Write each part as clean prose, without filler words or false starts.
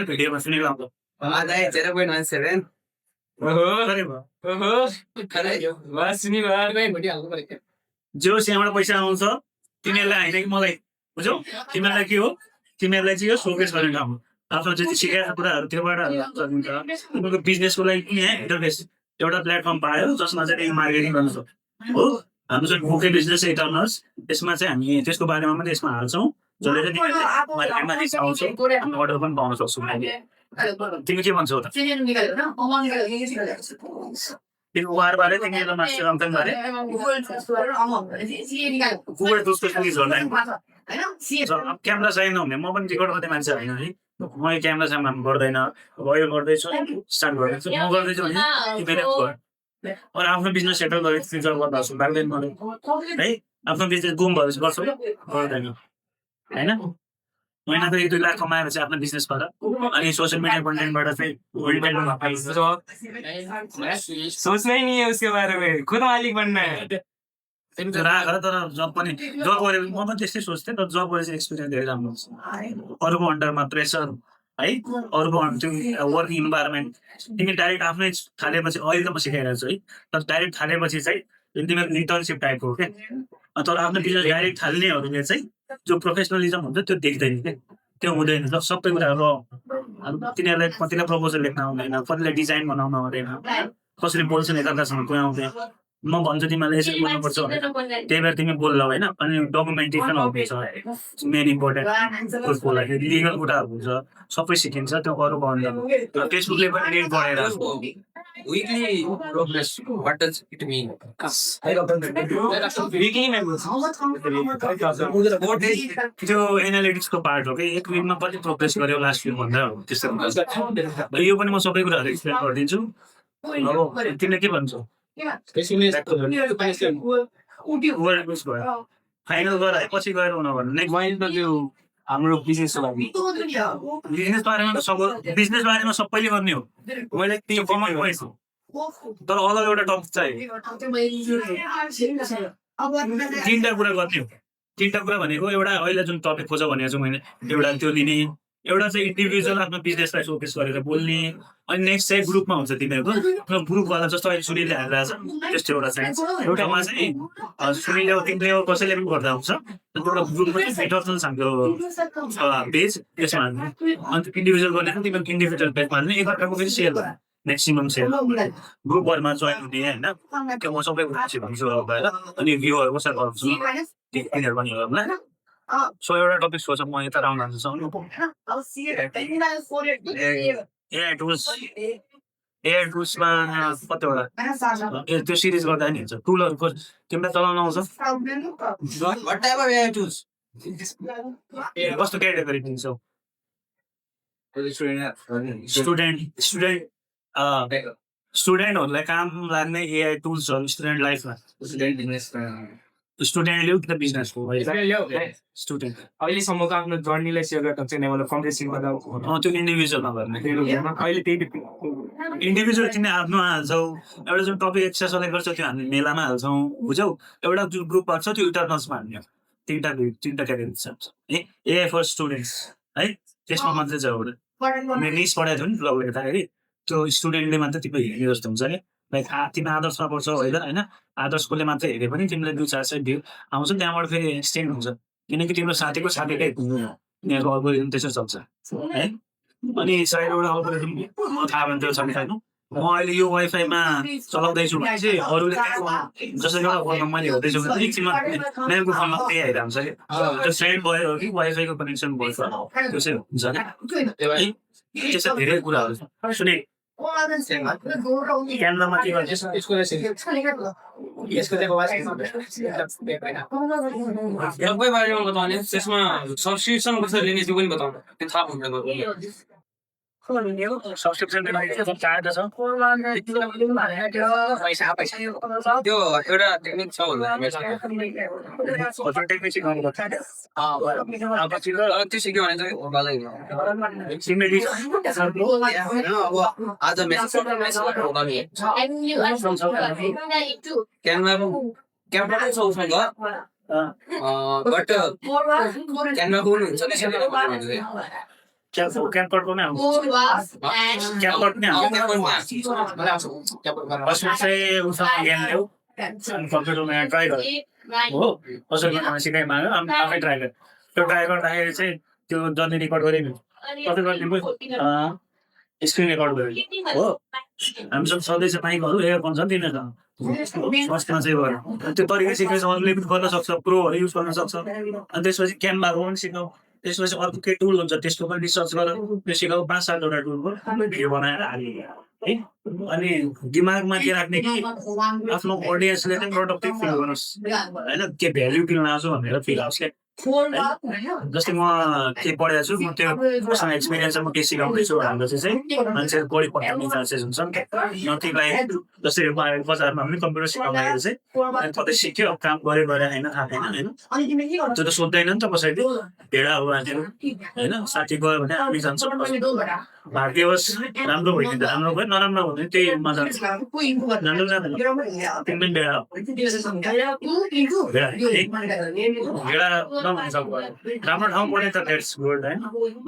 भिडियोमा सुनेको अब आधा 0.17 जो त्यहाँबाट पैसा आउँछ तिमीहरूलाई होइन कि मलाई बुझ्यौ तिमीहरूलाई के हो तिमीहरूलाई चाहिँ यो सोकेस गर्ने काम हो आफ्नो जति सिकाएको कुराहरू त्योबाट तिमीको बिजनेसको लागि पनि यहाँ इन्टरफेस एउटा प्लेटफर्म पायो जसमा चाहिँ मार्केटिङ गर्न सक्छ हो हाम्रो चाहिँ बुके बिजनेस इन्टरनर्स त्यसमा चाहिँ हामी त्यसको बारेमा पनि यसमा हाल्छौँ जसले चाहिँ मार्केटमा आउँछ अर्डर पनि पाउन सक्छौँ तिमी के भन्छौ त त्यो वारबारे तिमीले मास्टर अङ्कन बारे क्यामेरा छैन भने म पनि रेकर्ड गर्ने मान्छे होइन है म क्यामेरा सामना गर्दैन अब यो गर्दैछु स्टार्ट गर्दैछु म गर्दैछु भने तिमीले गर अरू आफ्नो बिजनेस सेटल गरेर फ्युचर गर्दा जस्तो लाग्दैन मलाई है आफ्नो बिजनेस गुम भएपछि गर्छौ गर्दैन होइन महिना त 1-2 लाख कमाएपछि आफ्नो बिजनेसबाट अनि सोसियल मिडिया कन्टेन्टबाट चाहिँ सोचना ही नहीं है उसके बारे में खुद मालिक बनना है राखेर तर जब पनि जब गरे म पनि त्यस्तै सोच्थेँ तर जब गरेपछि एक्सपिरियन्स धेरै राम्रो हुन्छ अरूको अन्डरमा प्रेसर है अरूको त्यो वर्किङ इन्भाइरोमेन्ट तिमी डाइरेक्ट आफ्नै थालेपछि अहिले त म सिकाइरहेको छु है तर डाइरेक्ट थालेपछि चाहिँ तिमीको इन्टर्नसिप टाइपको हो क्या तर आफ्नो बिजनेस डाइरेक्ट थाल्नेहरूले चाहिँ जो प्रोफेसनलिजम हुन्छ त्यो देख्दैन क्या त्यो हुँदैन सबै कुराहरू तिनीहरूलाई कतिलाई प्रपोजल लेख्न आउँदैन कतिलाई डिजाइन बनाउन आउँदैन कसरी बोल्छन् एकअर्कासँग कोही आउँदैन म भन्छु तिमीलाई यसरी बोल्नुपर्छ त्यही भएर तिमी बोल्छौ होइन अनि डकुमेन्टेसन हुन्छ मेन इम्पोर्टेन्ट उसको लागि लिगल कुराहरू हुन्छ सबै सिकिन्छ त्यो अरूको अन्डरमा फेसबुकले पनि रेट बढाएर weekly progress what does it mean weekly त्यो एनालिटिक्सको पार्ट हो कि एक विकमा कति प्रोग्रेस गर्यो लास्ट विक भन्दा त्यस्तो यो पनि म सबै कुराहरू एक्सप्लेन गरिदिन्छु अब तिमीले के भन्छौ फाइनल गर पछि गएर हुन भन्नु नेक्स्ट मैले त त्यो हाम्रो बिजनेसको लागि बिजनेस बारेमा सबैले गर्ने हो मैले त्यो कमाइ भएछु तर अलग एउटा टपिक चाहिँ तिनवटा कुरा गर्ने हो तिनवटा कुरा भनेको एउटा अहिले जुन टपिक खोज भनेको छु मैले एउटा त्यो लिने एउटा चाहिँ इन्डिभिजुअल आफ्नो बिजनेसलाई सोकेस गरेर बोल्ने अनि नेक्स्ट चाहिँ ग्रुपमा हुन्छ तिमीहरूको ग्रुपवाला जस्तो अहिले सुनिलले हालिरहेको छ त्यस्तो एउटा चाहिँ एउटामा चाहिँ सुनिले तिमीले कसैले पनि गर्दा हुन्छ एउटा ग्रुपमा चाहिँ इन्टरनल हाम्रो पेज त्यसमा अन्त इन्डिभिजुअल गर्ने तिमीहरूको इन्डिभिजुअल पेजमा हाल्ने एकअर्काको पनि सेयर भयो म्याक्सिमम सेयर ग्रुपहरूमा जोइन हुने होइन त्यो म सबै भन्छु भएर अनि भ्यूहरू कसरी गर्छु तिनीहरू पनि होला सो एउटा टपिक सोच म यता राउन्ड हाल्न सक्नु एआई टुल्समा कतिवटा त्यो सिरिज गर्दा नि हुन्छ टुलहरूको तिमीलाई चलाउन आउँछ कस्तो क्याटेगोरी दिन्छौ स्टुडेन्टहरूलाई काम लाग्ने एआई टुल्सहरू स्टुडेन्ट लाइफमा स्टुडेन्टले कि त बिजनेसको स्टुडेन्ट अहिलेसम्मको आफ्नो जर्नीलाई सेयर गर्न चाहिँ मलाई कम्प्रेसिभ गर्दा त्यो इन्डिभिजुअलमा गर्ने अहिले त्यही इन्डिभिजुअल तिमी आफ्नो हाल्छौ एउटा जुन टपिक एक्सर्साइज गर्छ त्यो हामी मेलामा हाल्छौँ बुझ्यौ एउटा जुन ग्रुप छ त्यो इन्टरनल्समा हाल्ने तिनवटा क्याटेगोरी छ एआई फर स्टुडेन्ट्स है त्यसमा मात्रै छ एउटा मैले लिस्ट पढाएको थियो नि ब्लग हेर्दाखेरि त्यो स्टुडेन्टले मात्रै तिम्रो हेर्ने जस्तो हुन्छ कि लाइक तिमी आदर्शमा पढ्छौ होइन आदर्शकोले मात्रै हेऱ्यो भने तिमीलाई 2-400 भ्यू आउँछ त्यहाँबाट फेरि एक्सटेन्ड हुन्छ किनकि तिम्रो साथीको साथीकै यहाँको अल्गोरिदम त्यसो चल्छ है अनि साइडबाट अल्गोरिदम थाहा भने त्यो छ कि छैन म अहिले यो वाइफाईमा चलाउँदैछु भने चाहिँ अरूले जसरी एउटा फोनमा मैले हेर्दैछु भने एकछिनमा मेरो फोनमा त्यही आइरहन्छ कि त्यो सेन्ड भयो कि वाइफाईको कनेक्सन भयो त्यो चाहिँ हुन्छ क्या त्यस्तो धेरै कुराहरू छ सुने क्यामेरामा के गर्छ यसको बारेमा बताउने त्यसमा सब्सक्रिप्सन कसरी लिने त्यो पनि बताउनु त्यो थाहा हुन्छ सब्सक्रिप्सन चार्ज छ त्यो एउटा टेक्निक छ त्यो सिक्यो भने चाहिँ आज क्यामेरा छ उसमा बट क्यानमा हुनुहुन्छ क्याम्परको नै आउँछ क्याम्पर नै आउँछ फर्स्टमा चाहिँ उसँग ज्ञान ल्याऊ अनि कम्प्युटरमा यहाँ ट्राई गर हो कसरी गर्न सिकाइ माग्यो अनि आफै ट्राई गर त्यो ट्राई गर्दाखेरि चाहिँ त्यो जसले रेकर्ड गरेको कति गर्ने स्क्रिन रेकर्ड गर्यो हो हामीसँग सधैँ चाहिँ माइकहरू एयरफोन छ तिनीहरू फर्स्टमा चाहिँ गर त्यो तरिका सिकेपछि अरूले पनि गर्न सक्छ प्रोहरू युज गर्न सक्छ अनि त्यसपछि क्यानभाको पनि सिकाऊ त्यसपछि अर्को के टुल हुन्छ त्यसको पनि रिसर्च गर त्यो सिकाऊ 5-7 टुलको भिडियो बनाएर हाल्यो है अनि दिमागमा के राख्ने कि आफ्नो अडियन्सले चाहिँ प्रोडक्टिभ फिल गरोस् होइन के भ्याल्यु दिन आएको छु भनेर फिल आओस् क्या जस्तै म के पढेको छु म त्यो मसँग एक्सपिरियन्स म के सिकाउँदैछु हाम्रो चाहिँ मान्छेहरू बढी पठाउने चान्सेस हुन्छ नि त नतिलाई जस्तै बजारमा पनि कम्प्युटर सिकाउँदाखेरि चाहिँ कतै सिक्यो काम गऱ्यो होइन थाहा छैन होइन त्यो त सोध्दैन नि त कसैले भेडा हो हामीहरू होइन साथी गयो भने हामी जान्छौँ भाग्यवश राम्रो भयो भने त राम्रो भयो नराम्रो भयो भने त्यही मजा राम्रो जाँदैन तिमी पनि भेडा हो भेडा नभन्छ राम्रो ठाउँ पढ्ने त द्याट्स गुड होइन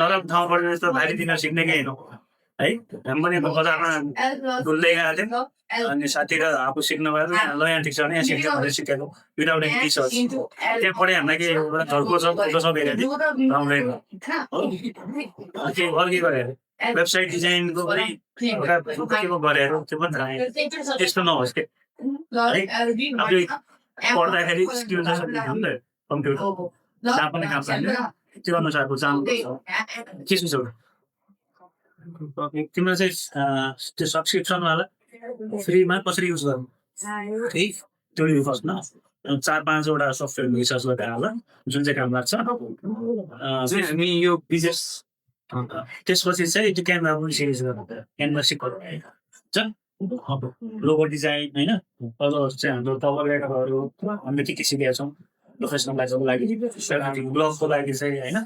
नराम्रो ठाउँ पढ्ने त भारी दिन सिक्ने केही होइन है हामी पनि बजारमा डुल्दै गएको थियौँ अनि साथी र आफू सिक्नु भयो ल यहाँ ठिक छ भने यहाँ सिक्छ भनेर सिकेको विदाउट एनी रिसर्च त्यहाँ पढाइ हामीलाई के झर्को छ फोटो सब हेरेको थियौँ राम्रै के अर्कै गरेर वेबसाइट डिजाइनको पनि के गरेर त्यो पनि थाहा त्यस्तो नहोस् के है आफूले पढ्दाखेरि स्किल चाहिँ सक्नु नि त कम्प्युटर जहाँ पनि काम छैन त्यो अनुसारको जानु के छ तिम्रो चाहिँ त्यो सब्सक्रिप्सनवाला फ्रीमा कसरी युज गर्नु है त्यो युज फर्स्ट न 4-5वटा सफ्टवेयर रिसर्च गरेर हाल जुन चाहिँ काम लाग्छ हामी यो बिजनेस त्यसपछि चाहिँ त्यो क्यानभा पनि सिरिज गर्नु क्यानभा सिक्नु लोगो डिजाइन होइन अरू चाहिँ हाम्रो तबहरू हामीले के सिकेका छौँ प्रोफेसनलाइजको लागि ब्लगको लागि चाहिँ होइन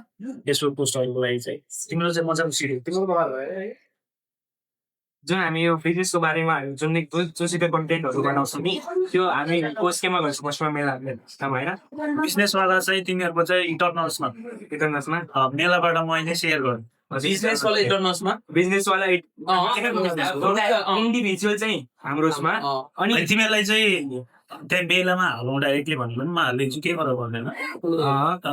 फेसबुक पोस्टहरूको लागि चाहिँ तिम्रो चाहिँ मजाको सिक्यो तिम्रो जुन हामी यो बिजनेसको बारेमा जोसित कन्टेन्टहरू बनाउँछौँ नि त्यो हामी कोर्स केमा गर्छौँ फर्स्टमा मेलाले होइन बिजनेसवाला चाहिँ तिमीहरूको चाहिँ इन्टरनल्समा मेलाबाट मैले सेयर गर्नु बिजनेसवाला इन्टरनल्समा बिजनेसवाला इन्डिभिजुअल चाहिँ हाम्रोमा अनि तिमीहरूलाई चाहिँ त्यहाँ मेलामा हालौँ डाइरेक्टली भन्नु पनि म हालिदिन्छु केही फरक पर्दैन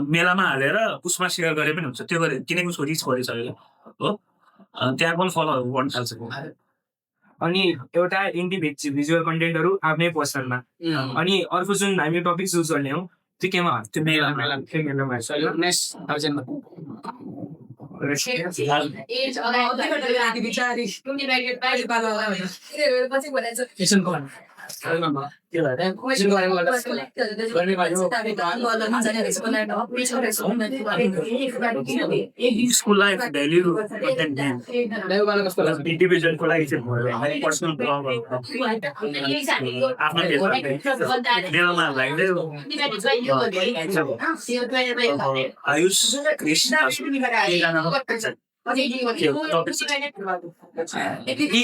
मेलामा हालेर उसमा सेयर गरे पनि हुन्छ त्यो गरे किनकि उसको रिच बढिसक्यो हो त्यहाँ पनि फलोहरू गर्नु थाल्छ अनि एउटा इन्डिभिजुअल कन्टेन्टहरू आफ्नै पर्सनमा अनि अर्को जुन हामी टपिक चुज गर्ने हो त्यो केमा त्यो मेलामा स्कुल लाइफ भ्याल्यु इन्डिभिजुअलको लागि चाहिँ पर्सनल आफ्नो मेलामा आयुष क्रिस ई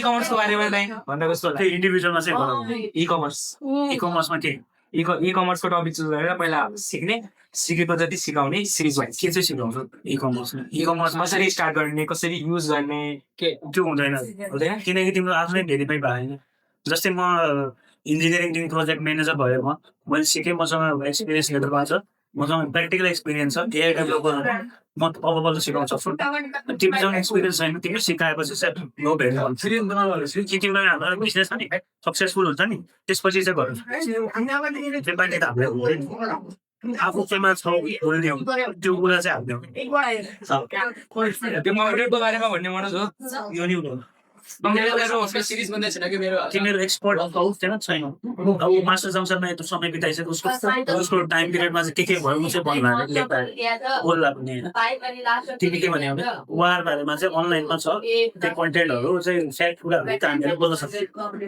कमर्सको बारेमा भन्दा कस्तो होला इन्डिभिजुअलमा चाहिँ ई कमर्समा के ई कमर्सको टपिक चुज गरेर पहिला सिकेको जति सिकाउने सिरिज वाइज के चाहिँ सिकाउँछ ई कमर्समा कसरी स्टार्ट गर्ने कसरी युज गर्ने के त्यो हुँदैन किनकि तिम्रो आफ्नै भेरिफाई भएन जस्तै म इन्जिनियरिङ प्रोजेक्ट म्यानेजर भयो मैले सिकेँ मसँग एक्सपिरियन्स लिएर भएको छ मसँग प्र्याक्टिकल एक्सपिरियन्स छ एआई डेभलपर म अब सिकाउन सक्छु तिमीसँग एक्सपिरियन्स छैन तिमी सिकाएपछि चाहिँ नो भेल्यु तिमीलाई बिजनेस छ नि सक्सेसफुल हुन्छ नि त्यसपछि चाहिँ गर्नु नेपाली त हामीले आफू केमा छ बोल्ने हो त्यो कुरा चाहिँ हामीले बारेमा भन्ने मन छ यो नि तिमीहरू एक्सपर्ट छैन अब मास्टर जङ्सनमा यत्रो समय बिताइसक्यो उसको टाइम पिरियडमा चाहिँ के भयो म चाहिँ भन्नु बोल्ला पनि होइन तिमी के भन्यो भने उहाँहरू बारेमा चाहिँ अनलाइनमा छ त्यो कन्टेन्टहरू चाहिँ फ्याक्ट कुराहरू त हामीले बोल्न सक्छौँ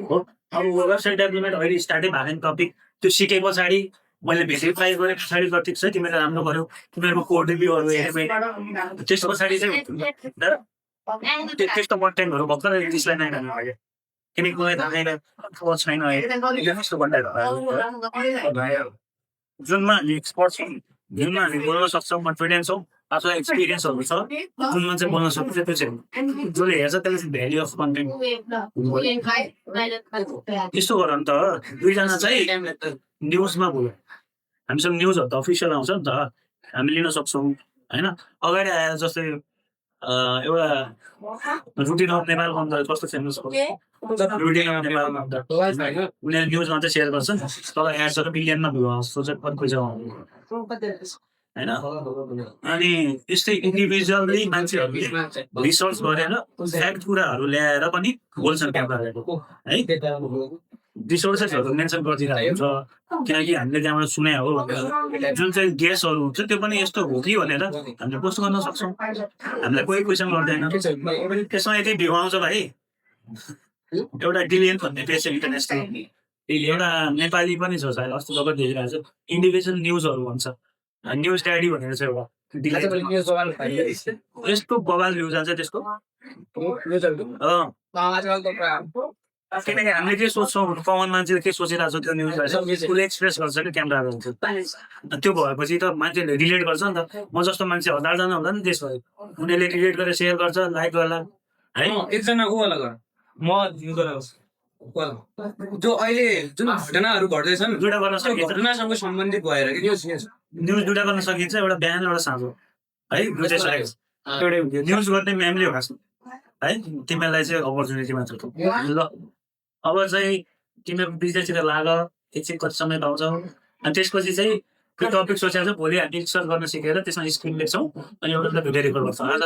हो अब वेबसाइट डेभलपमेन्ट अहिले स्टार्टै भएको नि टपिक त्यो सिके पछाडि मैले भेरिफाई गरेँ पछाडि त ठिक छ तिमीले राम्रो गर्यो तिमीहरूको कोड रिभ्यूहरू हेरेँ त्यस पछाडि चाहिँ त्यस्तो कन्टेन्टहरू भर्खर त्यसलाई नै खानु लाग्यो किनकि मलाई थाहा छैन छैन यस्तो कन्टेन्टहरू जुनमा हामी एक्सपर्ट छौँ, जुनमा हामी बोल्न सक्छौँ, कन्फिडेन्स छौँ, आफूलाई एक्सपिरियन्सहरू छ, जुनमा चाहिँ बोल्न सक्छ त्यो चाहिँ जसले हेर्छ त्यसले चाहिँ भ्याल्यु अफ कन्टेन्ट यस्तो गर नि त दुईजना चाहिँ न्युजमा बोल्यो हामीसँग न्युजहरू त अफिसियल आउँछ नि त हामी लिन सक्छौँ होइन अगाडि आएर जस्तै एउटा रुटिन अफ नेपाल भन्दा कस्तो फेमस रुटिन अफ नेपाल भन्दा उनीहरूले न्युजमा चाहिँ सेयर गर्छ तर एड्सहरू मिलियनमा भ्यू आउँछ चाहिँ कति होइन अनि यस्तै इन्डिभिजुअली मान्छेहरूले रिसर्च गरेर फ्याक्ट कुराहरू ल्याएर पनि बोल्छन् क्यामेराको है रिसोर्सेसहरू मेन्सन गरिदिरहेको हुन्छ किनकि हामीले त्यहाँबाट सुने हो जुन चाहिँ गेसहरू हुन्छ त्यो पनि यस्तो हो कि भनेर हामीले पोस्ट गर्न सक्छौँ हामीलाई कोही क्वेसन गर्दैन त्यसमा यति भ्यू आउँछ भाइ एउटा डिलियन भन्ने पेज छ इन्टरनेसनल एउटा नेपाली पनि छ सायद अस्ति भर्खर देखिरहेको छ इन्डिभिजुअल न्युजहरू भन्छ न्युज ड्याडी भनेर चाहिँ एउटा यस्तो बवाल भ्यू जान्छ त्यसको किनकि हामीले के सोच्छौँ कमन मान्छेले के सोचिरहेको छ त्यो न्युजलाई उसले एक्सप्रेस गर्छ कि क्यामेराहरू हुन्छ त्यो भएपछि त मान्छेले रिलेट गर्छ नि त म जस्तो मान्छे हजारजना होला नि त्यसमा उनीहरूले रिलेट गरेर सेयर गर्छ लाइक गर्ला है एकजना ऊ वाला गर म जो अहिले जुन घटनाहरू घट्दैछन् दुइटा गर्न सकिन्छ घटनासँग सम्बन्धित भएर कि न्युज दुइटा गर्न सकिन्छ एउटा बिहान एउटा साँझो है दुइटै सकेको एउटै न्युज गर्ने म्यामले हो खासमा है तिमीहरूलाई चाहिँ अपर्च्युनिटी मात्र ल अब चाहिँ तिमीहरू बिजनेसतिर लाग एकछिन कति समय पाउँछौ अनि त्यसपछि चाहिँ त्यो टपिक सोचेर चाहिँ भोलि हामी रिसर्च गर्न सिकेर त्यसमा स्क्रिन लेख्छौँ अनि एउटा भिडियो रेकर्ड गर्छौँ आज